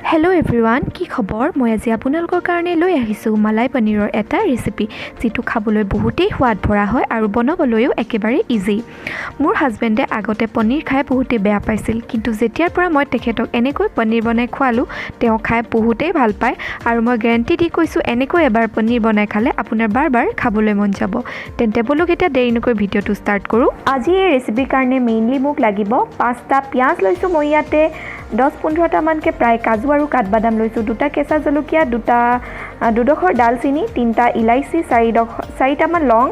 Hello' everyone, কি খবৰ? মই আজি আপোনালোকৰ কাৰণে লৈ আহিছোঁ মালাই পনীৰৰ এটা ৰেচিপি, যিটো খাবলৈ বহুতেই সোৱাদ ভৰা হয় আৰু বনাবলৈও একেবাৰে ইজি। মোৰ হাজবেণ্ডে আগতে পনীৰ খাই বহুতেই বেয়া পাইছিল, কিন্তু যেতিয়াৰ পৰা মই তেখেতক এনেকৈ পনীৰ বনাই খোৱালোঁ, তেওঁ খাই বহুতেই ভাল পায়। আৰু মই গেৰেণ্টি দি কৈছোঁ, এনেকৈ এবাৰ পনীৰ বনাই খালে আপোনাৰ বাৰ বাৰ খাবলৈ মন যাব। তেন্তে ব'লক, এতিয়া দেৰি নকৰি ভিডিঅ'টো ষ্টাৰ্ট কৰোঁ। আজি এই ৰেচিপিৰ কাৰণে মেইনলি মোক লাগিব 5টা পিঁয়াজ লৈছোঁ মই ইয়াতে, 10-15টামানকৈ প্ৰায় কাজু আৰু কাঠবাদাম লৈছোঁ, 2টা কেঁচা জলকীয়া, 2ডোখৰ ডালচেনি, 3টা ইলাচি, 4টামান লং,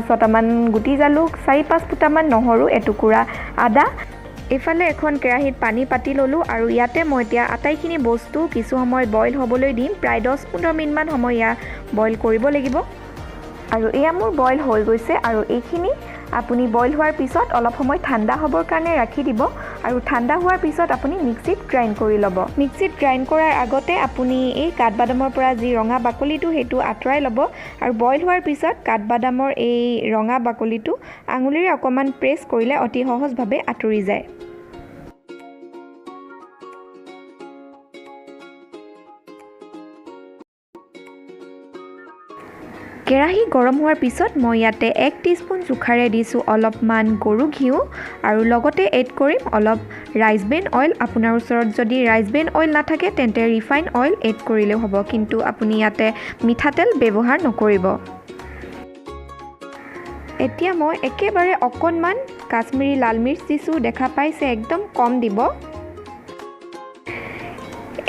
6টামান গুটি জালুক, 4-5 ফুটামান নহৰু, এটুকুৰা আদা। এইফালে এখন কেৰাহীত পানী পাতি ল'লোঁ আৰু ইয়াতে মই এতিয়া আটাইখিনি বস্তু কিছু সময় বইল হ'বলৈ দিম। প্ৰায় 10-15 মিনিটমান সময় এয়া বইল কৰিব লাগিব। আৰু এয়া মোৰ বইল হৈ গৈছে। আৰু এইখিনি আপুনি বইল হোৱাৰ পিছত অলপ সময় ঠাণ্ডা হ'বৰ কাৰণে ৰাখি দিব আৰু ঠাণ্ডা হোৱাৰ পিছত আপুনি মিক্সিত গ্ৰাইণ্ড কৰি ল'ব। মিক্সিত গ্ৰাইণ্ড কৰাৰ আগতে আপুনি এই কাঠবাদামৰ পৰা যি ৰঙা বাকলিটো, সেইটো আঁতৰাই ল'ব। আৰু বইল হোৱাৰ পিছত কাঠবাদামৰ এই ৰঙা বাকলিটো আঙুলিৰে অকণমান প্ৰেছ কৰিলে অতি সহজভাৱে আঁতৰি যায়। কেৰাহী গৰম হোৱাৰ পিছত মই ইয়াতে 1 টিস্পুন জোখাৰে দিছোঁ অলপমান গৰু ঘিউ আৰু লগতে এড কৰিম অলপ ৰাইচ ব্ৰেন অইল। আপোনাৰ ওচৰত যদি ৰাইচ ব্ৰেন অইল নাথাকে, তেন্তে ৰিফাইন অইল এড কৰিলেও হ'ব, কিন্তু আপুনি ইয়াতে মিঠাতেল ব্যৱহাৰ নকৰিব। এতিয়া মই একেবাৰে অকণমান কাশ্মীৰী লাল মিৰ্চ দিছোঁ, দেখা পাইছে, একদম কম দিব।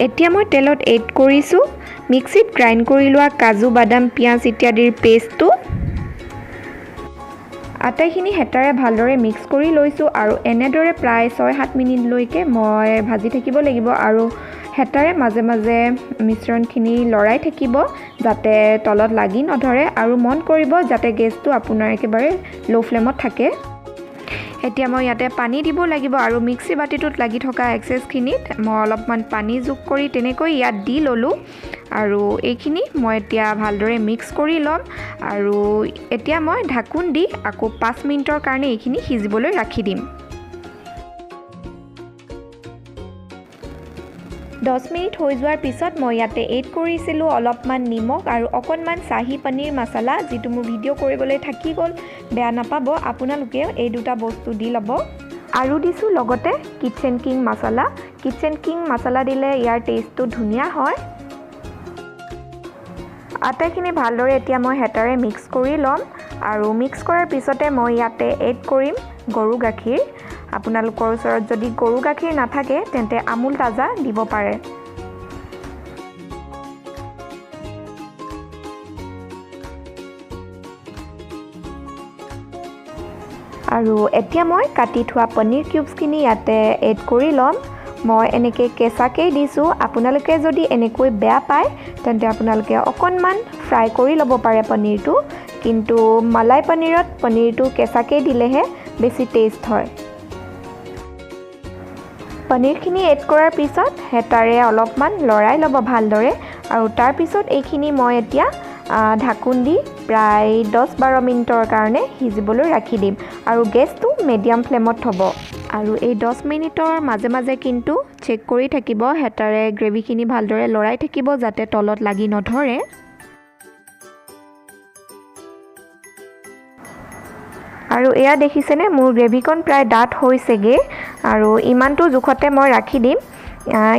এতিয়া মই তেলত এড কৰিছোঁ মিক্সিত গ্ৰাইণ্ড কৰি লোৱা কাজু, বাদাম, পিঁয়াজ ইত্যাদিৰ পেষ্টটো। আটাইখিনি হেতাৰে ভালদৰে মিক্স কৰি লৈছোঁ আৰু এনেদৰে প্ৰায় 6-7 মিনিটলৈকে মই ভাজি থাকিব লাগিব আৰু হেতাৰে মাজে মাজে মিশ্ৰণখিনি লৰাই থাকিব, যাতে তলত লাগি নধৰে। আৰু মন কৰিব যাতে গেছটো আপোনাৰ একেবাৰে ল' ফ্লেমত থাকে। এতিয়া মই ইয়াতে পানী দিব লাগিব আৰু মিক্সি বাতিটোত লাগি থকা এক্সেছখিনিত মই অলপমান পানী যোগ কৰি তেনেকৈ ইয়াত দি ল'লোঁ। আৰু এইখিনি মই এতিয়া ভালদৰে মিক্স কৰি ল'ম আৰু এতিয়া মই ঢাকোন দি আকৌ 5 মিনিটৰ কাৰণে এইখিনি সিজিবলৈ ৰাখি দিম। 10 মিনিট হৈ যোৱাৰ পিছত মই ইয়াতে এড কৰিছিলোঁ অলপমান নিমখ আৰু অকণমান চাহী পনীৰ মছলা, যিটো মোৰ ভিডিঅ' কৰিবলৈ থাকি গ'ল, বেয়া নাপাব, আপোনালোকেও এই দুটা বস্তু দি ল'ব। আৰু দিছোঁ লগতে কিটচেন কিং মছলা। কিটচেন কিং মছলা দিলে ইয়াৰ টেষ্টটো ধুনীয়া হয়। আটাইখিনি ভালদৰে এতিয়া মই হেতাৰে মিক্স কৰি ল'ম আৰু মিক্স কৰাৰ পিছতে মই ইয়াতে এড কৰিম গৰু গাখীৰ। আপোনালোকৰ ওচৰত যদি গৰু গাখীৰ নাথাকে, তেন্তে আমুল তাজা দিব পাৰে। আৰু এতিয়া মই কাটি থোৱা পনীৰ কিউবছখিনি ইয়াতে এড কৰি ল'ম। মই এনেকৈ কেঁচাকেই দিছোঁ, আপোনালোকে যদি এনেকৈ বেয়া পায়, তেন্তে আপোনালোকে অকণমান ফ্ৰাই কৰি ল'ব পাৰে পনীৰটো, কিন্তু মালাই পনীৰত পনীৰটো কেঁচাকেই দিলেহে বেছি টেষ্ট হয়। পনীৰখিনি এড কৰাৰ পিছত হেতাৰে অলপমান লৰাই ল'ব ভালদৰে আৰু তাৰপিছত এইখিনি মই এতিয়া ঢাকোন দি প্ৰায় 10-12 মিনিটৰ কাৰণে সিজিবলৈ ৰাখি দিম আৰু গেছটো মিডিয়াম ফ্লেমত থ'ব। আৰু এই 10 মিনিটৰ মাজে মাজে কিন্তু চেক কৰি থাকিব, হেতাৰে গ্ৰেভিখিনি ভালদৰে লৰাই থাকিব যাতে তলত লাগি নধৰে। আৰু এয়া দেখিছেনে, মোৰ গ্ৰেভিকণ প্ৰায় ডাঠ হৈছেগৈ আৰু ইমানটো জোখতে মই ৰাখি দিম।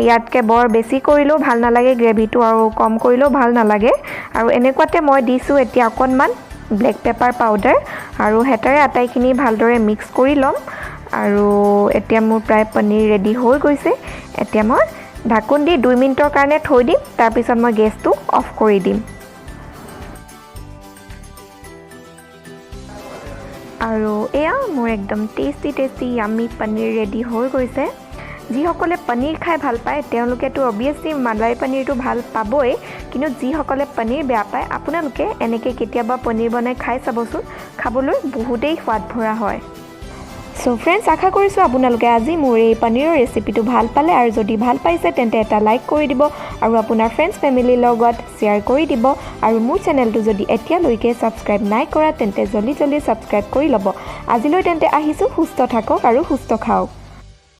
ইয়াতকৈ বৰ বেছি কৰিলেও ভাল নালাগে গ্ৰেভিটো আৰু কম কৰিলেও ভাল নালাগে। আৰু এনেকুৱাতে মই দিছোঁ এতিয়া অকণমান ব্লেক পেপাৰ পাউডাৰ আৰু হেতাৰে আটাইখিনি ভালদৰে মিক্স কৰি ল'ম। আৰু এতিয়া মোৰ প্ৰায় পনীৰ ৰেডি হৈ গৈছে। এতিয়া মই ঢাকোন দি 2 মিনিটৰ কাৰণে থৈ দিম, তাৰপিছত মই গেছটো অফ কৰি দিম। আৰু এয়া মোৰ একদম tasty tasty yummy paneer ready হৈ গৈছে। যিসকলে পনীৰ খাই ভাল পায়, তেওঁলোকেতো অভিয়াছলি মালাই পনীৰটো ভাল পাবই, কিন্তু যিসকলে পনীৰ বেয়া পায়, আপোনালোকে এনেকৈ কেতিয়াবা পনীৰ বনাই খাই চাবচোন, খাবলৈ বহুতেই সোৱাদ ভৰা হয়। চ' ফ্ৰেণ্ডছ, আশা কৰিছোঁ আপোনালোকে আজি মোৰ এই পনীৰৰ ৰেচিপিটো ভাল পালে আৰু যদি ভাল পাইছে, তেন্তে এটা লাইক কৰি দিব আৰু আপোনাৰ ফ্ৰেণ্ডছ ফেমিলিৰ লগত শ্বেয়াৰ কৰি দিব। আৰু মোৰ চেনেলটো যদি এতিয়ালৈকে ছাবস্ক্ৰাইব নাই কৰা, তেন্তে জল্দি জল্দি ছাবস্ক্ৰাইব কৰি ল'ব। আজিলৈ তেন্তে আহিছোঁ। সুস্থ থাকক আৰু সুস্থ খাওক।